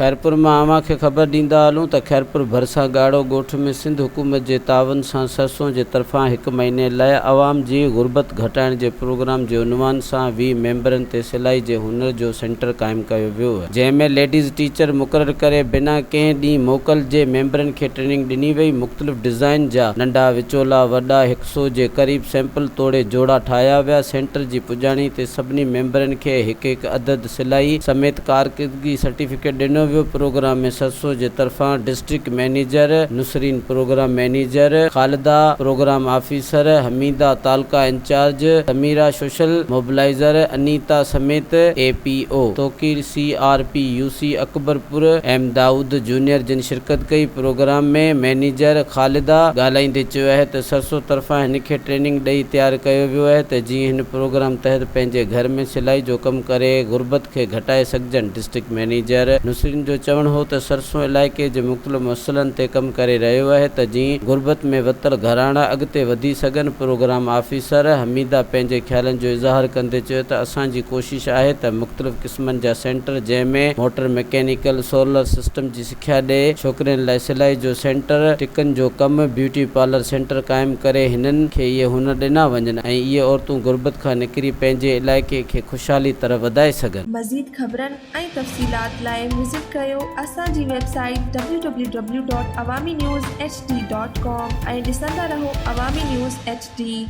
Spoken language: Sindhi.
خيرپور مان اوهان کي خبر ڏيندا هلون ته خيرپور ڀرسان ڳاڙهو ڳوٺ ۾ سنڌ حڪومت جي تعاون سان سرسون جي طرفان هڪ مهيني لاء عوام جي غربت گهٽائڻ جي پروگرام جي عنوان سان 20 ميمبرن تي سلائي جي هنر جو سينٽر قائم ڪيو ويو جنهن ۾ ليڊيز ٽيچر مقرر ڪري بنا ڪنهن ڏينهن موڪل جي ميمبرن کي ٽريننگ ڏني وئي مختلف ڊزائين جا ننڍا وچولا وڏا هڪ سو جي قريب سيمپل توڙي جوڙا ٺاهيا ويا. سينٽر جي پڄاڻي تي سڀني ميمبرن کي هڪ هڪ عدد سلائي سميت ڪارڪردگي سرٽيفڪيٽ ڏنو ويو. پروگرام ۾ سرسو جي طرفان district manager Nasreen, programme manager Khalida, programme officer Hamida, taluka incharge Samira, social mobiliser Anita سميت A P O Tauqeer, C R P U C Akbarpur M Dawood junior جن شرڪت ڪئي. پروگرام ۾ مئنيجر خالده ڳالهائيندي چيو آهي ته سرسو طرفان هن کي ٽريننگ ڏئي تيار ڪيو ويو آهي ته جيئن هن پروگرام تحت پنهنجي گهر ۾ سلائي جو ڪم ڪري غربت کي گهٽائي سگهجن. ڊسٽرڪٽ مئنيجر نسرين جو چوڻ هو ته سرسو علائقي جي مختلف مسئلن تي ڪم ڪري رهيو آهي ته جيئن غربت ۾ ورتل گهراڻا اڳتي وڌي سگهن. پروگرام آفيسر حميده پنهنجي خيالن جو اظهار ڪندي چيو ته اسان جي ڪوشش آهي ته مختلف قسمن جا سينٽر جنهن ۾ موٽر مڪينيڪل، سولر سسٽم جي سکيا ڏئي، ڇوڪرين لاء سلائي جو سينٽر، ٽڪن جو ڪم، بيوٽي پارلر سينٽر قائم ڪري هنن کي اهي هنر ڏنا وڃن ۽ اهي عورتون غربت کان نڪري پنهنجي علائقي کي خوشحالي طرف وڌائي سگهن. مزيد خبرن ۽ تفصيلات لاء وزٽ ڪريو اسان جي website W W W dot Awami news H D dot com ۽ ڏسندا رهو عوامي نيوز ايڇ ڊي.